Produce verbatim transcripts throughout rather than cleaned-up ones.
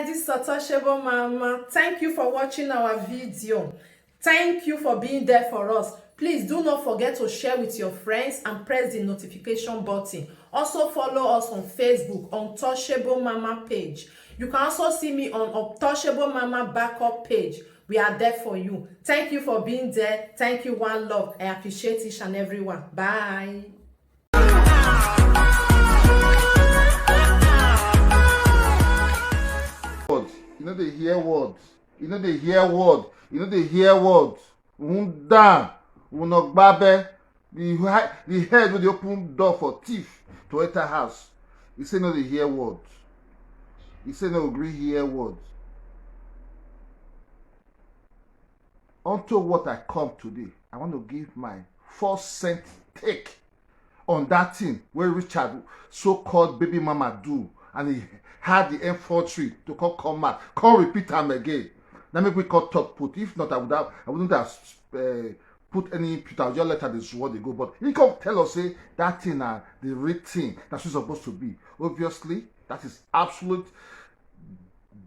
This is Untouchable Mama. Thank you for watching our video. Thank you for being there for us. Please do not forget to share with your friends and press the notification button. Also follow us on Facebook, Untouchable Mama page. You can also see me on Untouchable Mama backup page. We are there for you. Thank you for being there. Thank you, one love. I appreciate each and every one. Bye. Word. You know they hear word. You know they hear word. You know they hear word. Unda, unogbabe. The, hi- the head with the open door for thief to enter house. He say no they hear word. He say no agree hear word. Unto what I come today, I want to give my four cent take on that thing where Richard, so-called baby mama, do, and he had the infantry to come come out, come repeat am again. Now make we come talk put. If not, I would have, I wouldn't have uh, put any input. I would just let her this what they go. But he come tell us say that thing are the real thing that's supposed to be. Obviously, that is absolute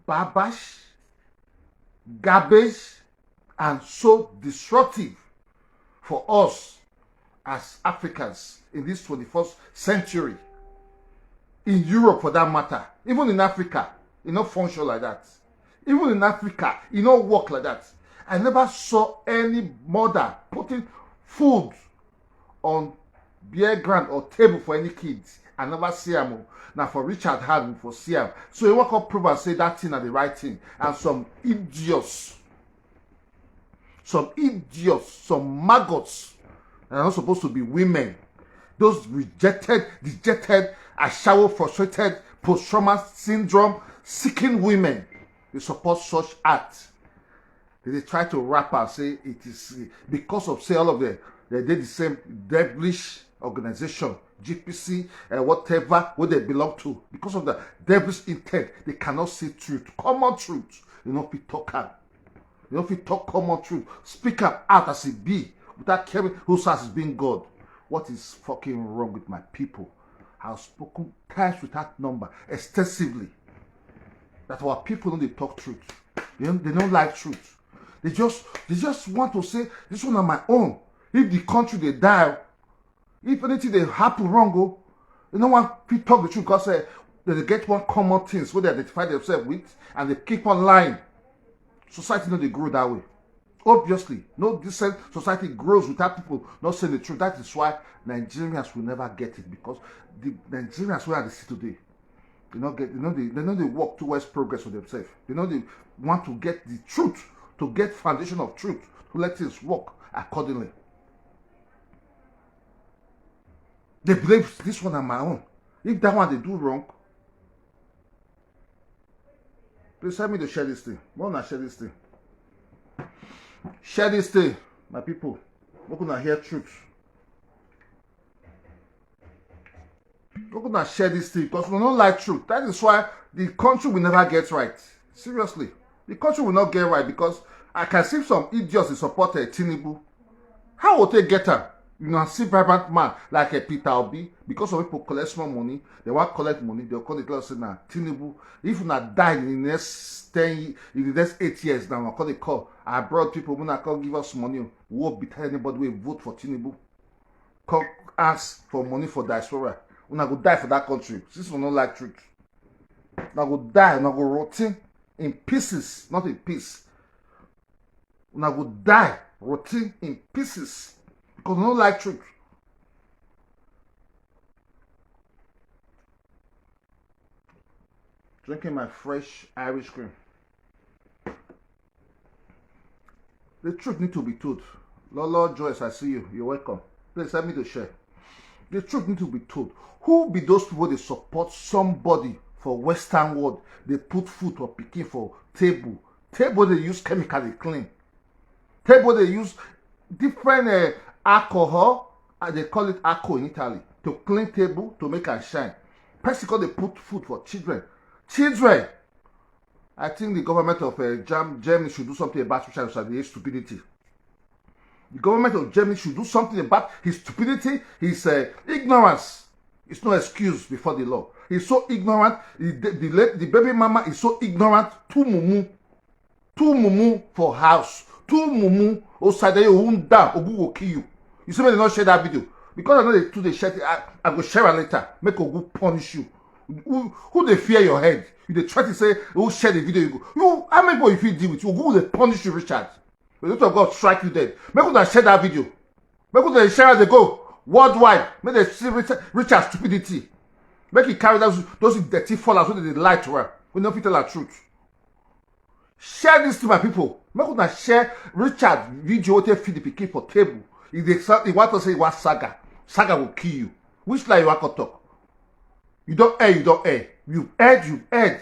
babash, garbage, and so destructive for us as Africans in this twenty-first century, in Europe for that matter, even in Africa, e no function like that. Even in Africa, e no work like that. I never saw any mother putting food on bare ground or table for any kids. I never see am o. Na for Richard hand we for see am. So he wan come prove am say that thing na the right thing. And some idiots, some idiots, some maggots, they are not supposed to be women. Those rejected, dejected, ashawo, frustrated, post-trauma syndrome seeking women. They support such acts. They dey try to wrap am say it is uh, because of say all of them they dey the same devilish organization, G P C, uh, whatever wey they belong to. Because of the devilish intent, they cannot see truth, common truth. You no fit talk am. You no fit talk common truth. Speak am out as e be without caring whose house is being God. What is fucking wrong with my people? I've spoken times without number extensively that our people no dey talk truth. They no, they no like truth. They just they just want to say this one na my own. If the country dey die, if anything dey happen wrong o, they no wan fit talk the truth because uh, they dey get one common things wey they identify themselves with and they keep on lying. Society no dey grow that way. Obviously, no decent society grows without people not saying the truth. That is why Nigerians will never get it because the Nigerians wey I dey see today, they no get, they no dey, they no dey work towards progress for themselves. They no dey want to get the truth, to get foundation of truth, to let things work accordingly. They believe this one na my own. If that one dey do wrong, please help me to share this thing. Make una share this thing. Share this thing, my people. Make una hear truth. Make una share this thing because we no like truth. That is why the country will never get right. Seriously, the country will not get right because I can see some idiots dey support uh, Tinubu. How will they get am? You know, see vibrant man like a Peter Obi because some people collect small money. They want collect money. They call it say na Tinubu. If una die in the next ten, ye- in the next eight years now, I call it call abroad people. Una come give us money. We won't betray anybody. We vote for Tinubu. Come ask for money for diaspora. Una go die for that country. Since we no like truth, una go die. Una go rotten in pieces, not in peace. Una go die rotten in pieces because we no like truth. Drinking my fresh Irish cream. The truth need to be told. Lolo Joyce, I see you. You're welcome. Please help me to share. The truth need to be told. Who be those people they support somebody for Western world? They put food or picking for table. Table they use chemical they clean. Table they use different uh, alcohol. Uh, they call it alcohol in Italy to clean table to make and shine. Person call they put food for children. Children. I think the government of uh, Jam- Germany should do something about social, social stupidity. The government of Germany should do something about his stupidity, his uh, ignorance. It's no excuse before the law. He's so ignorant. The, the, the, late, the baby mama is so ignorant. Two mumu. Two mumu for house. Two mumu. Osadeye Unda Ogu will kill you. You see me, they not share that video. Because I know they too, they share it. I, I go share it later. Make Ogu punish you. Who, who they fear your head? You they try to say, who share the video? You go. You, how many people if you deal with you? Ogu will they punish you, Richard? The Lord of God strike you dead. Make una share that video. Make una share as they go worldwide. Make they see Richard, Richard stupidity. Make he carry those, those dirty followers so they lie to her. We no fit tell her truth. Share this to my people. Make una share Richard video wey take feed the pikin for table. If they sa- he want to say he want saga, saga will kill you. Which lie you want to talk? You don't err, you don't err. You've erred, you've erred.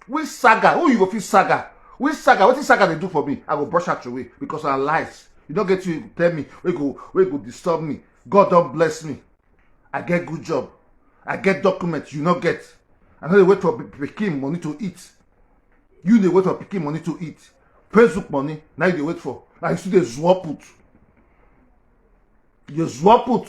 Which saga? Who you go fit saga? Which saga? What is saga they do for me? I go brush out away because I lies. You don't get to tell me. We go, we go disturb me. God don't bless me. I get good job. I get documents. You not get. I know they wait for pikin money to eat. You they wait for pikin money to eat. Facebook money. Now you they wait for. I see the zwaput. You zwaput.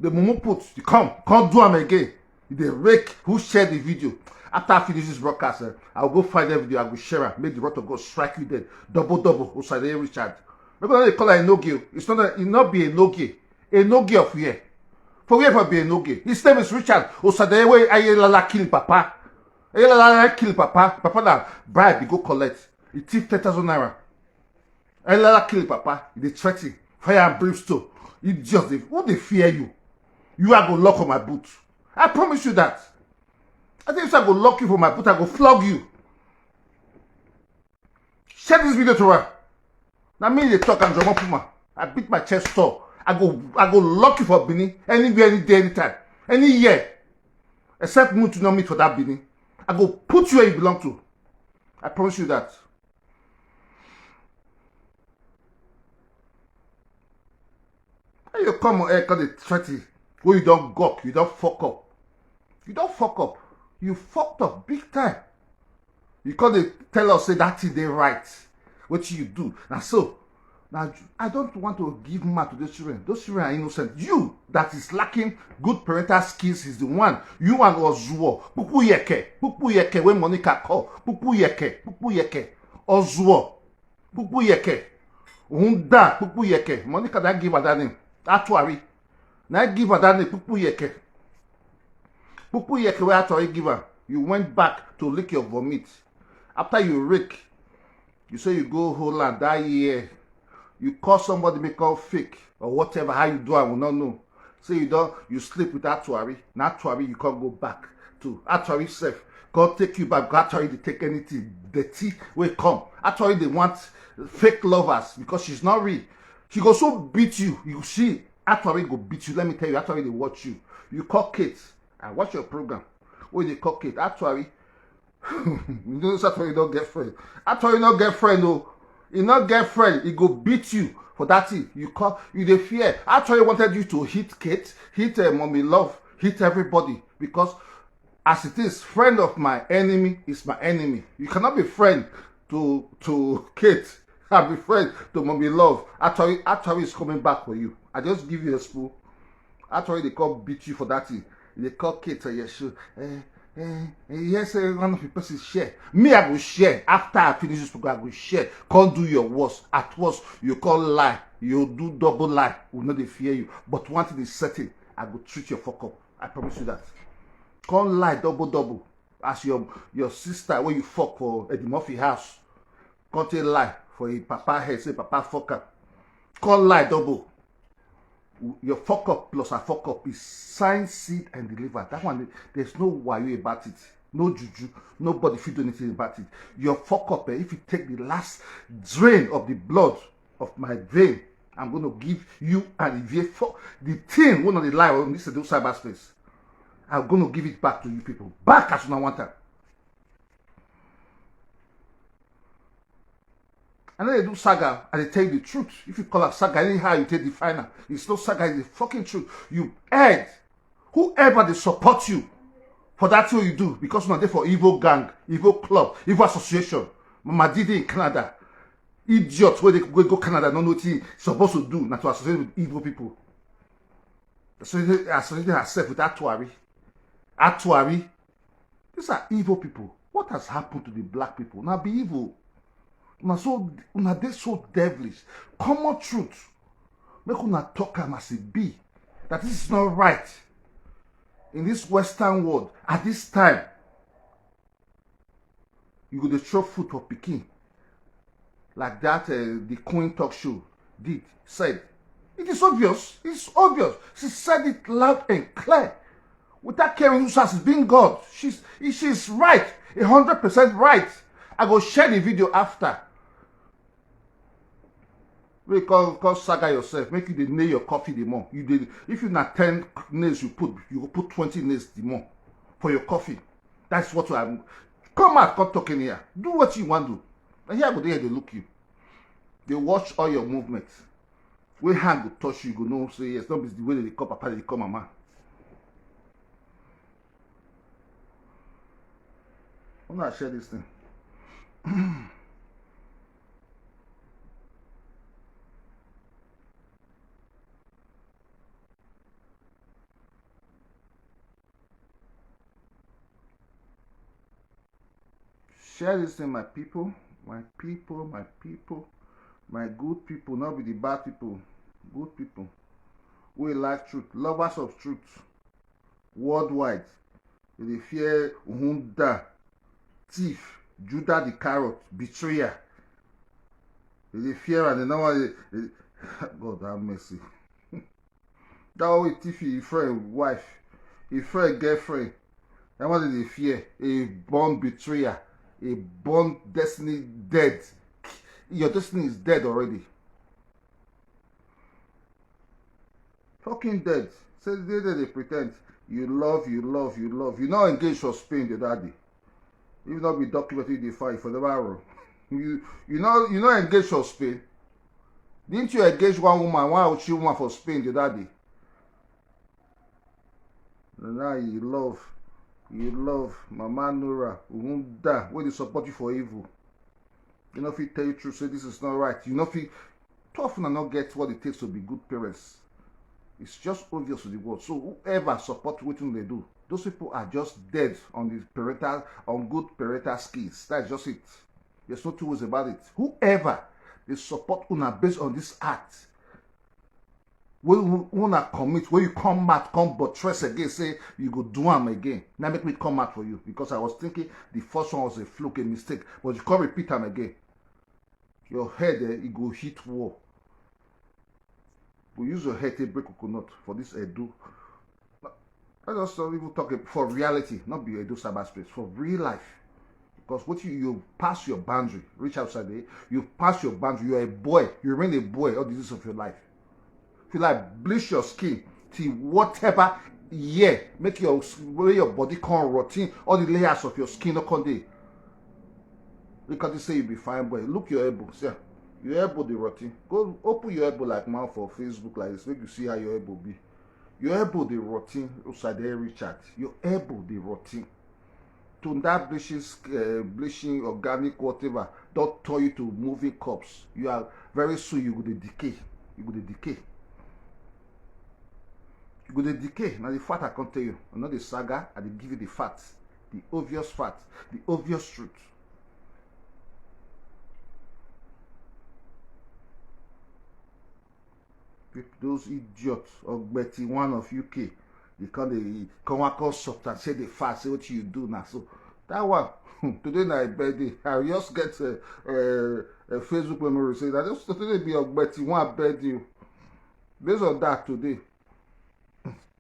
The mumu put, you come, come do am again. You dey rake. Who share the video? After I finish this broadcast, eh, I will go find the video. I will share am. Make the wrath of God strike you dead. Double, double. Osadeye Richard. Make una dey call am Enogie. It's not a, it not be Enogie. Enogie of where? For where for be Enogie? His name is Richard Osadeye wey Ayelala kill papa. Ayelala kill papa. Papa na bribe he go collect. He thief ten thousand naira. Ayelala kill papa. He dey threaten. Fire and brimstone. Idiot. Who they fear you? You are go lock on my boot. I promise you that. I think if I go lock you for my boot, I go flog you. Share this video to her. Now me they talk and drama puma. I beat my chest tall. I go I go lock you for Benin anywhere, any day, anytime, any year. Except me to not meet for that Benin. I go put you where you belong to. I promise you that. How you come on air, come dey threaten? When you don't gawk, you don't fuck up. You don't fuck up. You fucked up big time. You come dey tell us say that thing dey right. What you do? Now so, now I don't want to give mouth to those children. Those children are innocent. You that is lacking good parental skills is the one. You and Ozuo. Pupu yeke. Pupu yeke when Monica call. Pupu yeke. Pupu yeke. Ozuo. Pupu yeke. Unda. Pupu yeke. Monica that give her that name. Atuari. Now give her that name. Pupu yeke. Pupu yeke where Atuari give her. You went back to lick your vomit. After you rake, you say you go Holland that year. You call somebody make call fake or whatever. How you do, I will not know. Say you don't, you sleep with Atuari. Now Atuari, you can't go back to Atuari self. God take you back. God Atuari they take anything. The tea will come. Atuari they want fake lovers because she's not real. She go so beat you. You see, Atuari go beat you. Let me tell you, Atuari they watch you. You call Kate. I watch your program. When they call Kate, Atuari, you know Atuari don't get friend. Atuari not get friend, oh. He not get friend. He go beat you for that thing. You call, you dey fear. Atuari wanted you to hit Kate, hit uh, Mommy Love, hit everybody because as it is, friend of my enemy is my enemy. You cannot be friend to to Kate and be friend to Mommy Love. Atuari, Atuari is coming back for you. I just give you a spoon. Atuari they call beat you for that thing. They call Kate uh, yes, uh, uh, yes, uh, one of the person share. Me, I will share. After I finish this program, I will share. Can't do your worst. At worst, you call lie. You do double lie. We know they fear you. But one thing is certain. I go treat your fuck up. I promise you that. Can't lie double double. As your your sister where you fuck for Eddie Murphy house. Can't tell lie for a papa head. Say papa fuck up. Can't lie double. Your fuck up plus a fuck up is sign, seed, and deliver. That one, there's no why about it. No juju. Nobody fit do anything about it. Your fuck up, eh, if you take the last drain of the blood of my vein, I'm going to give you an Ivie for the thing. One of the lie on this do cyberspace. I'm going to give it back to you people. Back as una want am. I know they do saga, and they tell you the truth. If you call her saga, anyhow you take the final. It's no saga, it's the fucking truth. You heard whoever they support you for that thing you do because una dey for evil gang, evil club, evil association. Mama Didi in Canada, idiot where they go, go Canada, no know what he supposed to do, not to associate with evil people. Associate, associate herself with Atuari. Atuari. These are evil people. What has happened to the black people? Una be evil. Una so una dey so devilish. Common truth. Make una talk am as e be. That this is not right. In this Western world, at this time, you go dey throw food for pikin like that uh, the Queen talk show did said. It is obvious. It's obvious. She said it loud and clear without caring whose house is being God. She's she's right, a hundred percent right. I go share the video after. Wey you come come saga yourself, make you dey nail your coffee the more. You dey if you na ten nails you put, you go put twenty nails the more for your coffee. That's what I'm. Come out, come talk in here. Do what you want to. And here I go there, they look you. They watch all your movements. Wey hand go touch you, you go know say yes, no be the way they call papa, they call mama. I'm not share this thing. Share this thing, my people, my people, my people, my good people, not be the bad people, good people. We like truth, lovers of truth worldwide. They dey fear Hunda, thief, Judah the carrot, betrayer. They dey fear and they know why. They, God have mercy. That one wey thief him friend wife, him friend girlfriend. That one they dey fear. A born betrayer, a born destiny dead. Your destiny is dead already. Fucking dead. Say they they, they pretend. You love, you love, you love. You not engage for Spain the other day. If not be documented, you fight for the barrel. You you know you know engage for Spain. Didn't you engage one woman, one Ochi woman for Spain the other day? Now you love, you love Mama Nora Unda, where they support you for evil. You know if he tell you true, say this is not right. You know if he tough and not get what it takes to be good parents. It's just obvious to the world. So whoever support wetin they do, those people are just dead on the parental, on good parental skills. That's just it. There's no two ways about it. Whoever they support una based on this act, wey una commit, wey you come out, come buttress again, say you go do am again. Now make me come out for you because I was thinking the first one was a fluke, a mistake, but you can't repeat am again. Your head, eh, it go hit wall. Go use your head to break coconut for this Edo. I just don't even talk ab- for reality, not be Edo cyberspace, for real life. Because what you, you pass your boundary, reach outside there, you pass your boundary, you're a boy, you remain a boy all the days of your life. Feel like bleach your skin till whatever year, make your s- where your body come rotten, all the layers of your skin no come dey. Because they say you be fine boy. Look your elbow, see am. Your elbow dey rotten. Go open your elbow like man for Facebook like this, make you see how your elbow be. Your elbow dey rotten, Usade Richard. Your elbow dey rotten. To that bleaching, uh, bleaching organic whatever, don't turn you to moving corpse. You are very soon you go dey decay. You go dey decay. You go dey decay. Now the fact I can't tell you. I'm not the saga. I dey give you the facts, the obvious facts, the obvious truth. Peop- Those idiots, Ogbeti one of U K, they come they come and come soft and say they fast. Say what you do now. So that one today na my birthday. I just get a, a, a Facebook memory say that just today be Ogbeti one birthday. Based on that today,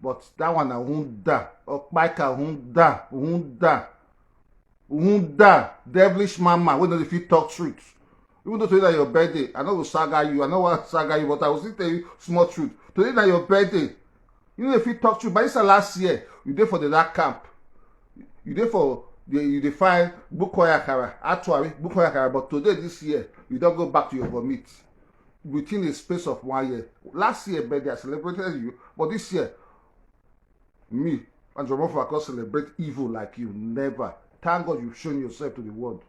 but that one na Hunda, Okpaika Hunda, Hunda, Hunda, devilish mama wey no dey fit talk truth. Even though today na your birthday, I no go saga you, I no wan saga you, but I go still tell you small truth. Today na your birthday, you no dey fit talk truth. But inside last year, you dey for the that camp, you dey for the, you dey find Bukoyakara, actually Bukoyakara, but today this year, you don go back to your vomit within a space of one year. Last year birthday I celebrated you, but this year, me and Jomofo, I can't celebrate evil like you. Never. Thank God you've shown yourself to the world.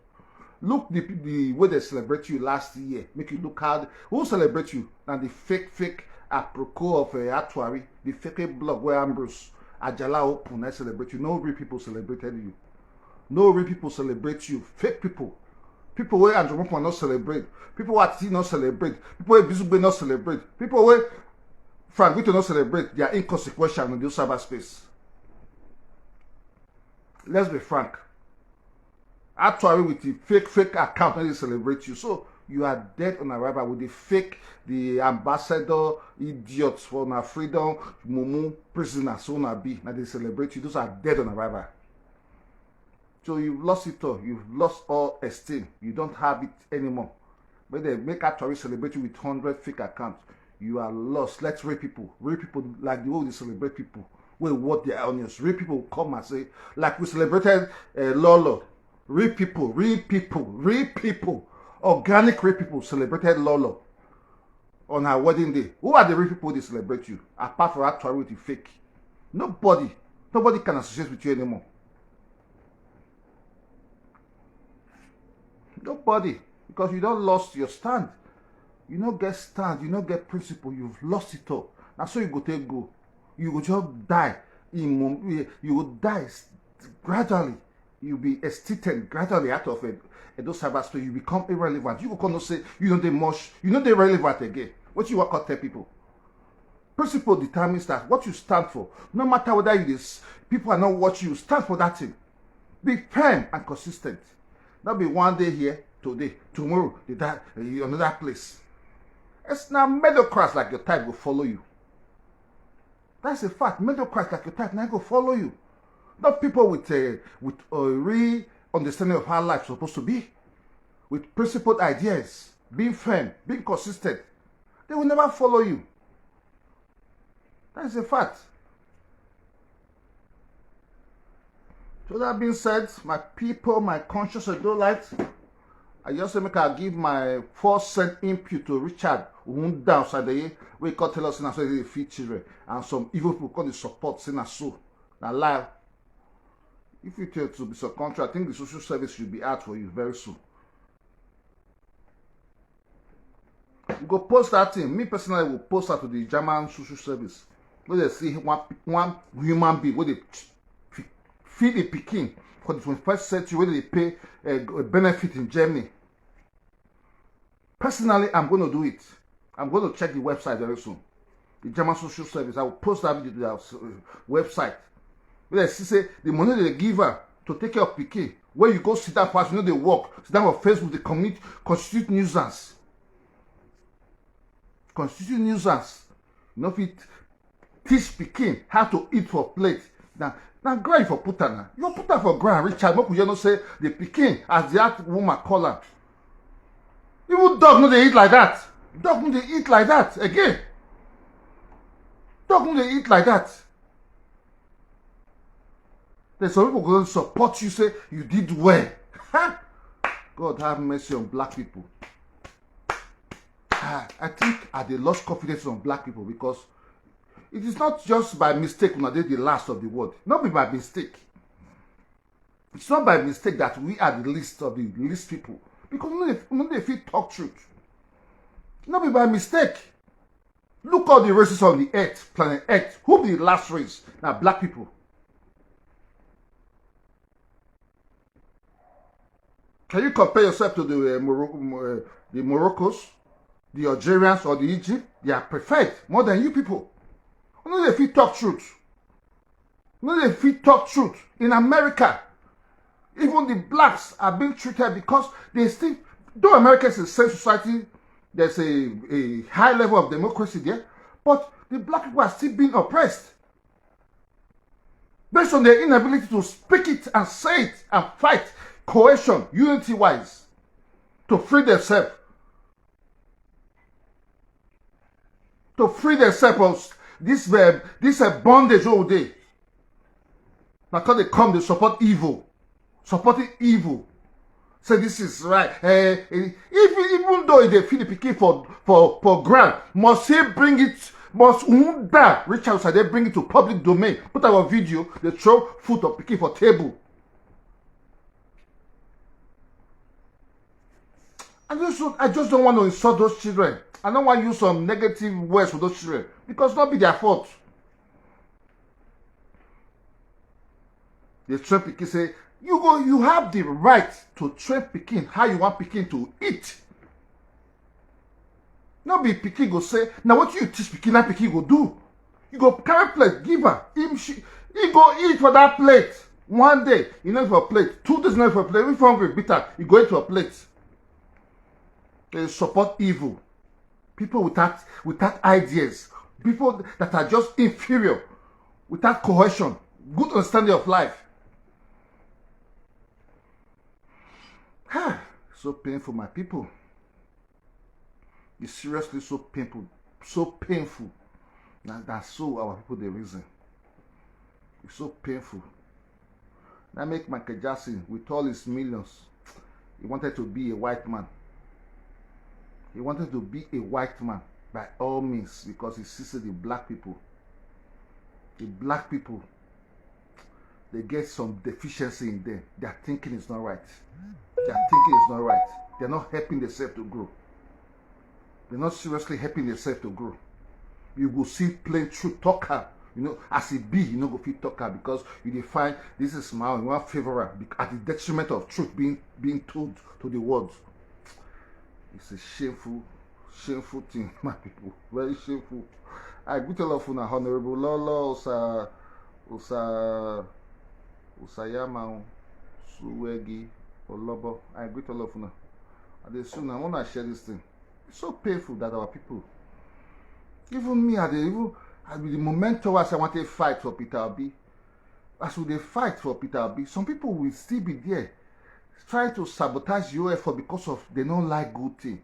Look the pe- the way they celebrate you last year. Make you look hard. Who celebrate you? Now the fake fake apropos of uh, Atuari, the fake blog where Ambrose Ajala Open, I celebrate you. No real people celebrated you. No real people celebrate you. Fake people. People wey Andrew Mopon not celebrate. People wey Ati not celebrate. People wey Bizugbe not celebrate. People wey Frank Vito not celebrate. They are inconsequential in the cyberspace. Let's be frank. Actually, with the fake, fake account, they celebrate you. So you are dead on arrival with the fake, the ambassador, idiots for our freedom, mumu, prisoners, so na be. Now they celebrate you. Those are dead on arrival. So you've lost it all. You've lost all esteem. You don't have it anymore. But they make actually celebrate you with hundred fake accounts. You are lost. Let real people, real people like the way they celebrate people, wey worth their onions. Real people come and say, like we celebrated uh, Lolo. Real people, real people, real people, organic real people celebrated Lolo on her wedding day. Who are the real people they celebrate you? Apart from that Tory with the fake. Nobody, nobody can associate with you anymore. Nobody, because you don't lost your stand. You no get stand, you no get principle, you've lost it all. Now so you go take go. You go just die. In mom- you go die s- gradually. You'll be extinct gradually out of it. And those cyberspace, you become irrelevant. You go come say you know they much, you know they relevant again. What you work out tell people? Principle determines that what you stand for, no matter whether you this people are not watching you, stand for that thing. Be firm and consistent. Not be one day here, today, tomorrow, the that uh, another place. It's now mediocrats like your type will follow you. That's a fact. Mediocrats like your type now go follow you. Not people with a with a real understanding of how life's supposed to be, with principled ideas, being firm, being consistent. They will never follow you. That is a fact. So that being said, my people, my conscious Edo light, I just say make I give my four cent input to Richard Wunda Osade, wey come tell us na so they fit children and some evil people come dey support say na so na lie. If you tell to be some country, I think the social service should be out for you very soon. We go post that thing. Me personally will post that to the German social service. Let us see one one human being wey dey feed the pikin for the twenty-first century wey dey pay a, a benefit in Germany. Personally, I'm going to do it. I'm going to check the website very soon. The German social service. I will post that video to their uh, website. But I see say the money they give her to take care of pikin. Where you go sit down for house, you know they work. Sit down for Facebook, they commit constitute nuisance. Constitute nuisance. You know fit teach pikin how to eat for plate. Now, now ground for put am now. You put am for ground, Richard. Make we no say the pikin as that woman call am. Even dog no dey eat like that. Dog no dey eat like that again. Dog no dey eat like that. Then some people go support you, say you did well. Ha! God have mercy on black people. Ah, I think I dey lost confidence on black people because it is not just by mistake una dey the last of the world. Not be by mistake. It's not by mistake that we are the least of the least people because we no dey fit talk truth. Not be by mistake. Look all the races on the earth, planet Earth. Who be the last race? Now black people. Can you compare yourself to the uh, Morocco, uh, the Moroccos, the Algerians, or the Egypt? They are preferred more than you people. Only if you talk truth. Only if you talk truth. In America, even the blacks are being treated because they still, though America is a safe society, there's a, a high level of democracy there, but the black people are still being oppressed based on their inability to speak it and say it and fight cohesion, unity wise, to free themselves. To free themselves of this uh, this uh, bondage all day. Now, because they come, they support evil. Supporting evil. Say this is right. Uh, if even though they feel the pikin for for for grant, must he bring it? Must Unda reach out and they bring it to public domain? Put our video. They throw food of pikin for table. I just I just don't want to insult those children. I don't want to use some negative words for those children because not be their fault. Dey train pikin say you go, you have the right to train pikin how you want pikin to eat. No be pikin go say na wetin you teach pikin na pikin go do. You go carry plate give am. Him she, he go eat for that plate. One day he no eat for plate. Two days he no eat for plate. If hungry beat am, he go eat for plate. They support evil. People without, without ideas. People that are just inferior, without cohesion, good understanding of life. So painful, my people. It's seriously so painful. So painful. Na, na so our people dey reason. It's so painful. Na make Michael Jackson, with all his millions, he wanted to be a white man. He wanted to be a white man by all means, because he see say the black people, the black people, they get some deficiency in them. Their thinking is not right. Their thinking is not right. They're not helping themselves to grow. They're not seriously helping themselves to grow. You go see plain truth talk am. You know, as e be, you no go fit talk am because you dey find this is my own, you wan favour am bec-, at the detriment of truth being, being told to the world. It's a shameful, shameful thing, my people. Very shameful. I greet all of una, Honourable Lolo Osa, Osa, Osayama, Suwegi, Olobo. I greet all of una. I dey sue una, I wanna share this thing. It's so painful that our people, even me, I dey even, I be the memento as I want to fight for Peter Obi. As we dey fight for Peter Obi, some people will still be there trying to sabotage your effort because of they don't like good thing.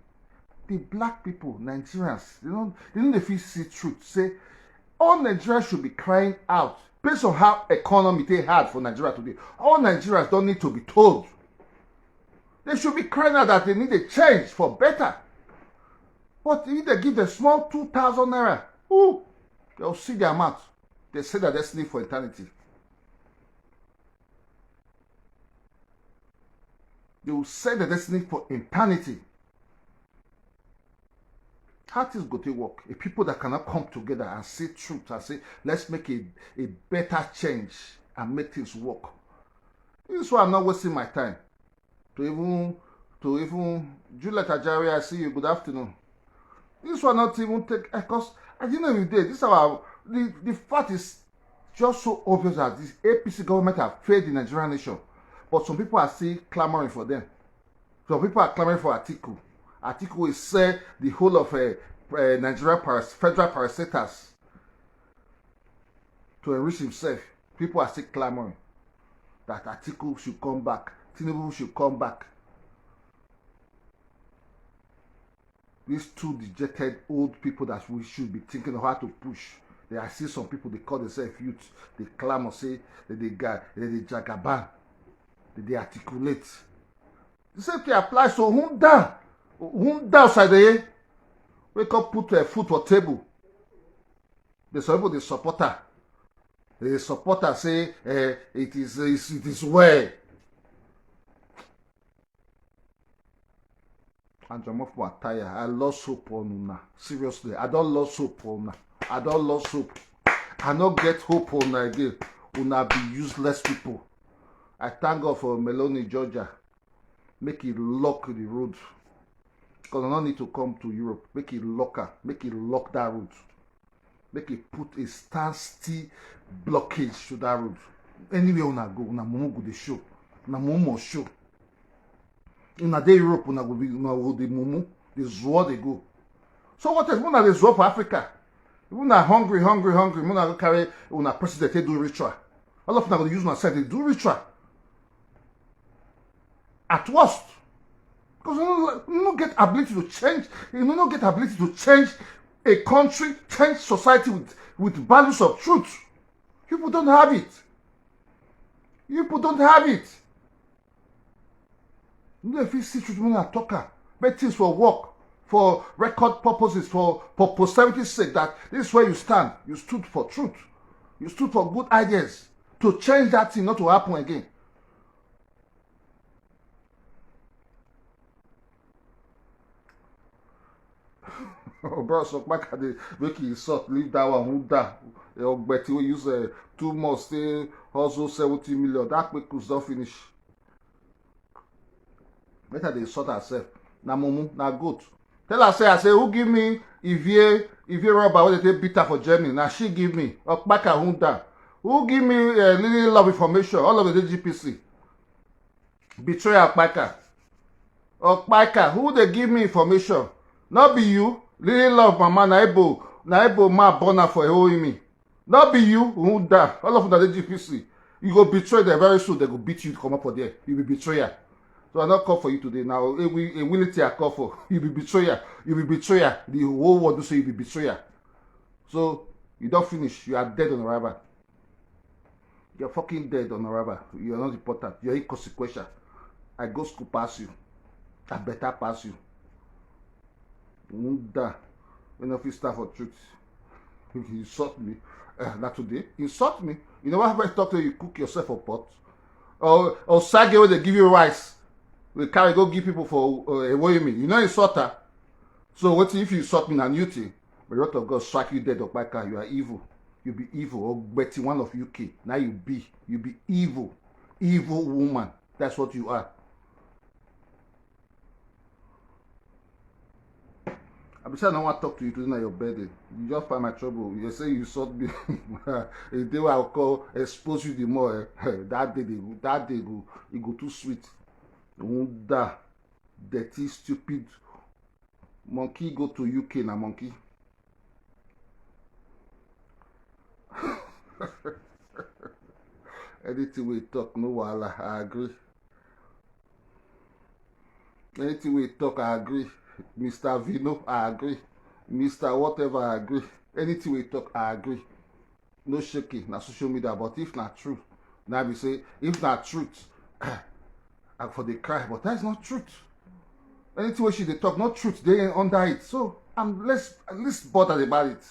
The black people, Nigerians, they don't, they don't dey fit see truth. Say all Nigerians should be crying out based on how economy take hard for Nigeria today. All Nigerians don't need to be told. They should be crying out that they need a change for better. But if they give the small two thousand naira, ooh, they'll see their mouth. They say their destiny for eternity. They will set their destiny for eternity. How things go take work? A people that cannot come together and say truth and say, let's make a, a better change and make things work. This is why I'm not wasting my time to even, to even, Juliet Ajari, I see you. Good afternoon. This one not even take, because at the end of the day, this our, the, the fact is just so obvious that this A P C government have failed the Nigerian nation. But some people are still clamoring for them. Some people are clamoring for Atiku. Atiku is, uh, the whole of, uh, uh, Nigeria paras-, federal parastatals to enrich himself. People are still clamoring that Atiku should come back, Tinubu should come back. These two dejected old people that we should be thinking of how to push. They, I see some people, they call themselves youth, they clamor, say that they got, that they jagaban, that they articulate. The same thing applies to Hunda. Hunda outside there, wake up, put a foot for table. There's some people, they support her. They support her, say, eh, it is, it is well. And Jomofo Ataya, I lost hope on una. Seriously, I don't lost hope on una. I don't lost hope. I no get hope on una again. Una be useless people. I thank God for Meloni, Georgia. Make it lock the road. Because I don't need to come to Europe. Make it lock her. Make it lock that road. Make it put a standstill blockage to that road. Anywhere una go, una mumu go dey show. Una mumu must show. Una dey Europe, una go be, una go dey mumu, dey zuo dey go. So what else? Una dey zuo for Africa. If una hungry, hungry, hungry, una go carry una president take do ritual. All of una go dey use una side dey do ritual. At worst, because you no, you no get ability to change. You no get ability to change a country, change society with, with values of truth. People don't have it. People don't have it. You no fit see truth when I talk am. Make things for work, for record purposes, for, for posterity's sake, that this is where you stand. You stood for truth. You stood for good ideas to change that thing not to happen again. Bros Okpaka dey make e insult, leave that one. Who da? Ogbeti wey use uh, two months say hustle seventy million. That quick cruise don finish. Better dey insult herself. Na mumu, na goat. Tell her say I say who give me Ivie Ivie rubber wey dey take beat her for Germany? Na she give me. Okpaka, who da? Who give me uh, Lily Love information? All of the G P C. Betrayal, Okpaka. Okpaka, who dey give me information? No be you? Lily Love mama, na Ebo, na Ebo ma born her for Ewohimi. No be you? Who da? All of una dey G P C. You go betray them very soon. They go beat you, come up for there. You be betrayer. So I don't call for you today. Now, a willing I call for. You be betrayer. You be betrayer. The whole world will say you be betrayer. So you don't finish. You are dead on arrival. You're fucking dead on arrival. You're not important. You're inconsequential. I go school pass you. I better pass you. Wonder. When I fit stand for truth. You insult me. Uh, not today. Insult me. You never have talk to you cook yourself a pot. Or or sage where they give you rice. We carry go give people for uh, away me. You know insult her. So what if you insult me and you thing? The wrath of God strike you dead, Okpaka. You are evil. You be evil. Ogbeti, one of U K. Now you be. You be evil. Evil woman. That's what you are. I be say I don't want to talk to you today. Now your birthday. You just find my trouble. You say you insult me. The day I call expose you the more. Eh? That day, they go, that day go, it go too sweet. Wonder, dirty, stupid monkey go to U K na monkey. Anything we talk, no wahala. I agree. Anything we talk, I agree. Mister Vino, I agree. Mister Whatever, I agree. Anything we talk, I agree. No shaking. Na social media, but if na true, now we say if na truth, I for the cry, but that's not truth. Anything wey she dey talk, not truth dey under it. So I'm less least bothered about it.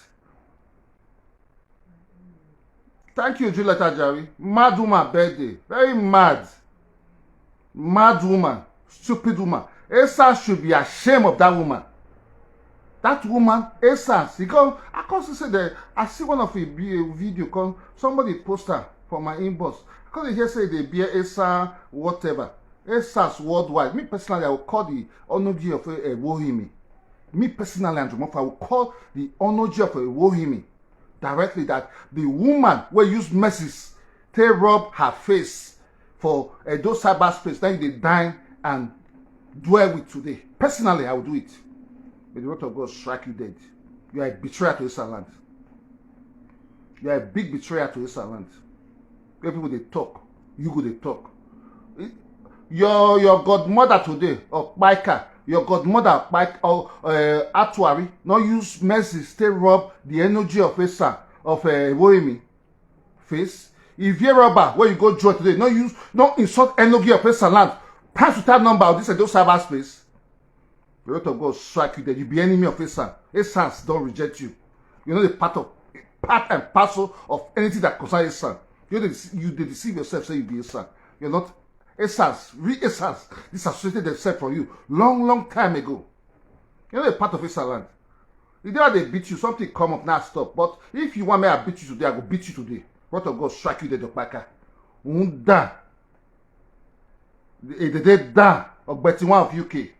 Thank you, Juliet Ajari. Mad woman birthday. Very mad. Mad woman. Stupid woman. Esa should be ashamed of that woman. That woman, Esa, she come, I come see say that I see one of the video come, somebody post her for my inbox. I come dey hear say they bear Esa whatever. Esas worldwide. Me personally, I will call the Onoji of Ewohimi. Me personally, Andrew Moffa, I will call the Onoji of Ewohimi directly that the woman wey use mercies take rub her face for Edo cyberspace, then they dine and dwell with today. Personally, I will do it. May the wrath of God strike you dead. You are a betrayer to Israel land. You are a big betrayer to Israel land. Where people they talk, you go they talk. Your your godmother today, Okpaika, your godmother, Okpaika, or uh, Atuari, no use mercy, stay rub the energy of Esa, of uh, Ewohimi face. If you robber, where you go draw today, no use, no insult energy of Esa land. Pass without number of this Edo cyberspace. The wrath of God strike you dead. You be enemy of Esa. Esas don't reject you. You're not a part of part and parcel of anything that concerns Esa. You dey dece- you dey deceive yourself, say you be Esa. You're not Esas. Real Esas disassociated themselves from you long, long time ago. You're not a part of Esa land. The day they beat you, something come up now stop. But if you want me, I beat you today. I go beat you today. Wrath of God strike you dead, Okpaika. Unda. The day down, Ogbeti one of U K.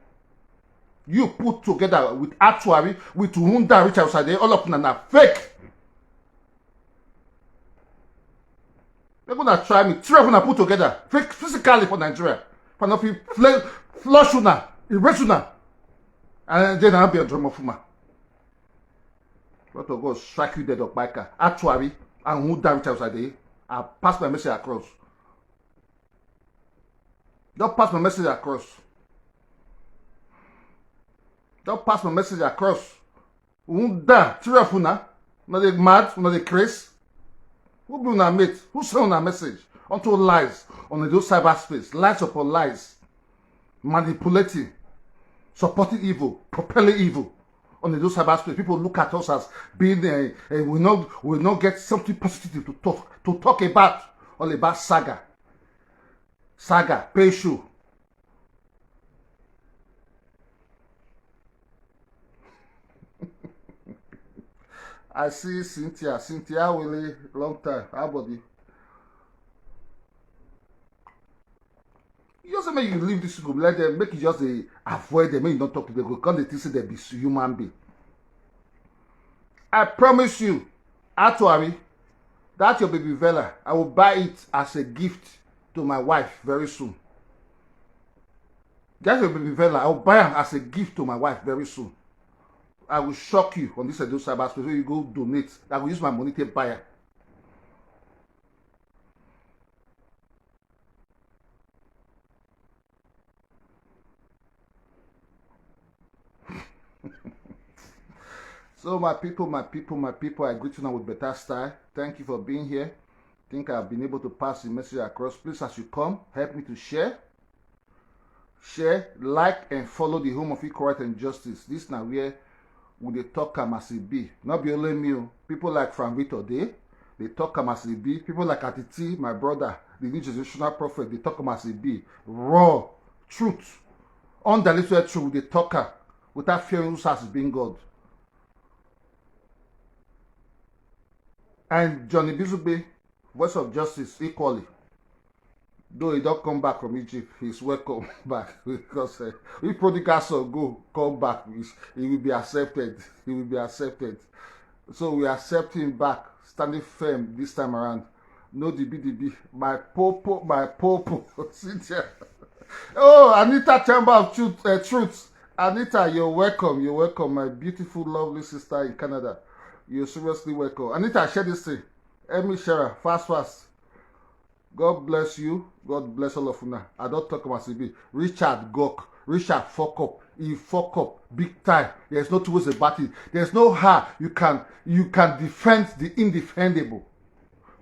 You put together with Atuari, with Hunda, Richard Osade, all of them are fake. They're gonna try me. Three of them put together, fake physically for Nigeria. For not fl- flush una, erase una. And then I'll be a drama for my. Wrath of God strike you dead, Okpaika. Atuari and Hunda, Richard Osade. I pass my message across. Don't pass my message across. Don't pass my message across. Unda, three of una, una dey mad, una dey craze. Who be una mate? Who send una message? Unto lies on the cyberspace, lies upon lies, manipulating, supporting evil, propelling evil on the cyberspace. People look at us as being uh, uh, we not we not get something positive to talk to talk about. All about saga, saga, pay show. I see Cynthia. Cynthia, really long time. How body? You just say make you leave this group, let them make you just dey avoid them, make you don't talk to them. Go come dey think say they be human being. I promise you, actually, that your baby Vela, I will buy it as a gift to my wife very soon. That's your baby Vela. I will buy am as a gift to my wife very soon. I will shock you on this Edo cyberspace where you go donate. I will use my money to buy am. So my people, my people, my people, I greet you now with better style. Thank you for being here. Think I've been able to pass the message across. Please, as you come, help me to share. Share, like, and follow the Home of Equal Right and Justice. This now where we dey talk am as e be. Not be only me o. People like Frank Victor dey, they talk am as e be. People like Atiti, my brother, the new generational prophet, they talk am as e be. Raw, truth, undiluted truth, they talk am without fearing whose house is being God. And Johnny Bizugbe, Voice of Justice, equally. Though he don't come back from Egypt, he's welcome back because uh, if prodigal son go come back, he will be accepted. He will be accepted. So we accept him back, standing firm this time around. No D B D B, my popo, my popo. Cynthia. Oh, Anita Chamber of Truth, uh, Truth. Anita, you're welcome. You're welcome, my beautiful, lovely sister in Canada. You're seriously welcome. Anita, share this thing. Emmy Shara, fast, fast. God bless you. God bless all of una. I don't talk about C B. Richard Gok. Richard fuck up. He fuck up big time. There's no two ways about it. There's no how you can you can defend the indefendable.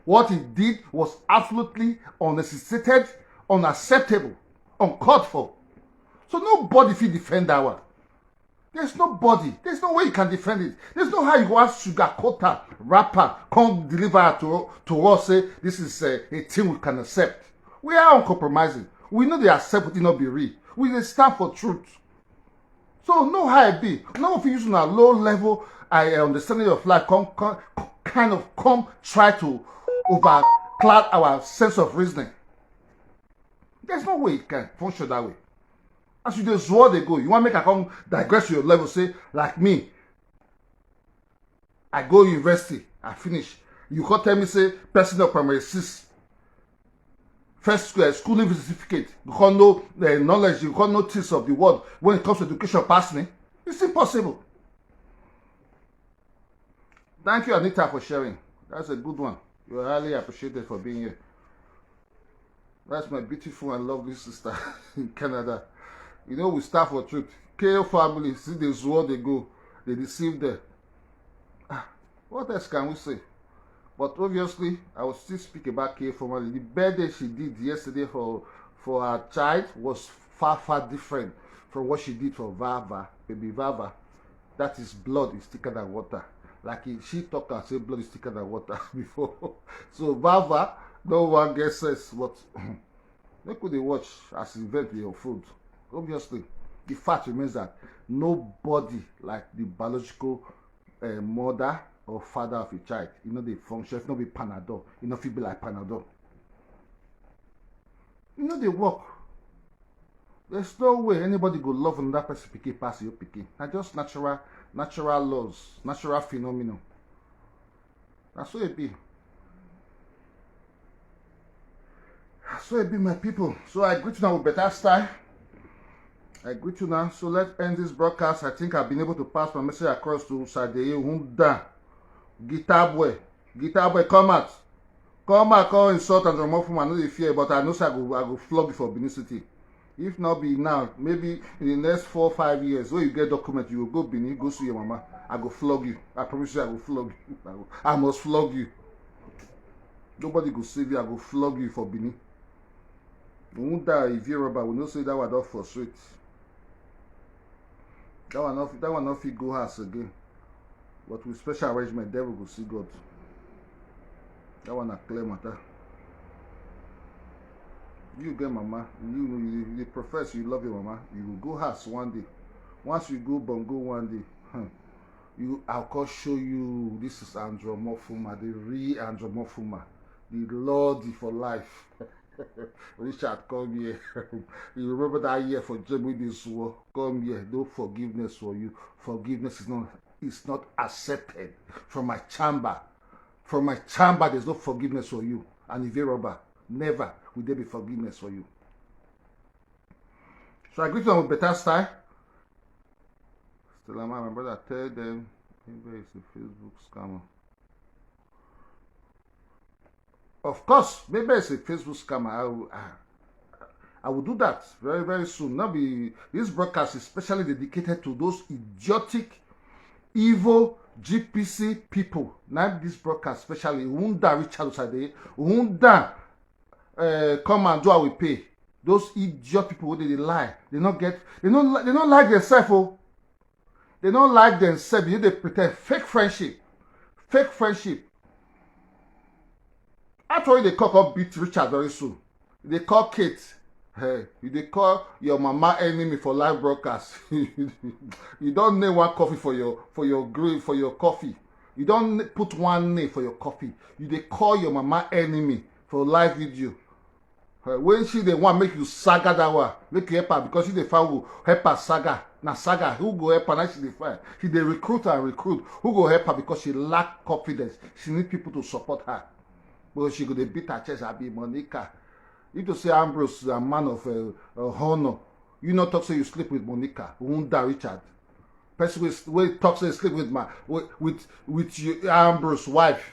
What he did was absolutely unnecessitated, unacceptable, uncalled for. So nobody fit defend that one. There's nobody. There's no way you can defend it. There's no how you go ask sugar coater rapper come deliver to to us say this is a, a thing we can accept. We are uncompromising. We know they accept it not be real. We dey stand for truth. So no how e be. No fit use una low level I understanding of life come, come kind of come try to overcloud our sense of reasoning. There's no way it can function that way. As you dey zuo dey go, you wan make I come digress your level, say like me, I go university, I finish. You come tell me say person of primary six, first school, uh, schooling certificate, you come know the uh, knowledge, you come know things of the world when it comes to education pass me. It's impossible. Thank you, Anita, for sharing. That's a good one. You're highly appreciated for being here. That's my beautiful and lovely sister in Canada. You know, we stand for truth. K O family, see the world they go, they deceive them. Ah, what else can we say? But obviously, I will still speak about K O family. The birthday she did yesterday for for her child was far, far different from what she did for Vava, baby Vava. That is blood is thicker than water. Like he, she talk and say blood is thicker than water before. So Vava, no one get sense. But make we dey watch as event dey unfold. Obviously, the fact remains that nobody like the biological uh, mother or father of a child, you know, they function. If not be Panadol, you know, feel be like Panadol. You know, they work. There's no way anybody go love another person pikin pass your pikin. Na just natural, natural laws, natural phenomenon. Na so e be. Na so e be, my people. So I greet you now with better style. I greet you now. So let's end this broadcast. I think I've been able to pass my message across to Sadeye Hunda. Guitar boy. Guitar boy, come out. Come out, come insult and drama for I no dey fear, but I know say I go, I go flog you for Benin City. If not be now, maybe in the next four, five years, when you get document, you will go Benin, go see your mama. I go flog you. I promise you, I go flog you. I, go, I must flog you. Nobody go save you. I go flog you for Benin. We won't die if you rubber. We know say that one don't frustrate. That one not, that one not fit go house again. But with special arrangement, devil go see God. That one a clear matter. You get mama, you you, you profess you love your mama. You will go house one day. Once you go bongo one day, hmm, You, I'll come show you. This is Andrew Mofuma, the real Andrew Mofuma, the Lord for life. Richard, come here. You remember that year for Jimmy this war? Come here. No forgiveness for you. Forgiveness is not, is not accepted from my chamber. From my chamber, there's no forgiveness for you. And if you robber, never will there be forgiveness for you. So I greet them with better style. Still, my brother, tell them maybe it's a Facebook scammer. Of course, maybe it's a Facebook scammer. I will, I, I will do that very, very soon. Now, be this broadcast is specially dedicated to those idiotic, evil G P C people. Now, this broadcast specially, Wunda Richard Osade, Wunda, uh, come and do our pay. Those idiot people, they, they lie. They not get, they not, li- they not like themselves. Oh, they not like themselves. You, they pretend fake friendship, fake friendship. Actually, they call up beat Richard very soon. They call Kate. Hey, you they call your mama enemy for live broadcast. You don't name one coffee for your, for your grave, for your coffee. You don't n- put one name for your coffee. You they call your mama enemy for live video. Eh, when she they want make you saga that one, make you help her because she they found who help her saga. Na saga, who go help her? Now she they find. She they recruit and recruit. Who go help her because she lack confidence? She need people to support her. But she go they beat her chest. I be Monica. If to say Ambrose is a man of uh, uh, honor, you not talk so you sleep with Monica. Wunda Richard. Person will, will talk so you sleep with my with with, with you, Ambrose wife.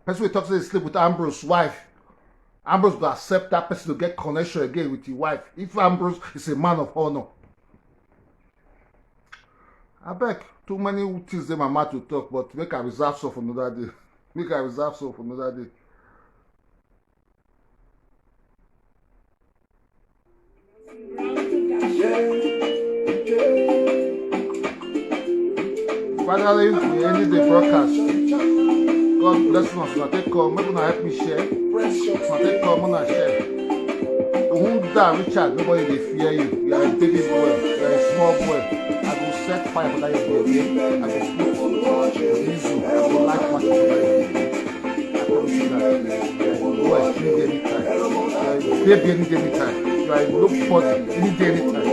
Person will talk so you sleep with Ambrose wife. Ambrose will accept that person to get connection again with your wife. If Ambrose is a man of honor. I beg, too many things in my mouth to talk, but make I reserve some for another day. Make I reserve some for another day. Finally, we ended the broadcast. God bless you, as I take call. Make una help me share. As I take call, una share. Wunda Richard, nobody they fear you. You are a baby boy. You are a small boy. I go set fire for that your baby. I go put diesel. I go light match for that your baby. I promise you that. Boy, any day, anytime. You are a baby any day, anytime. You are a nobody any day, anytime.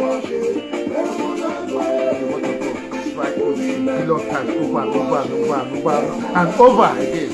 Strike you a billion times over and over and over and over and over again.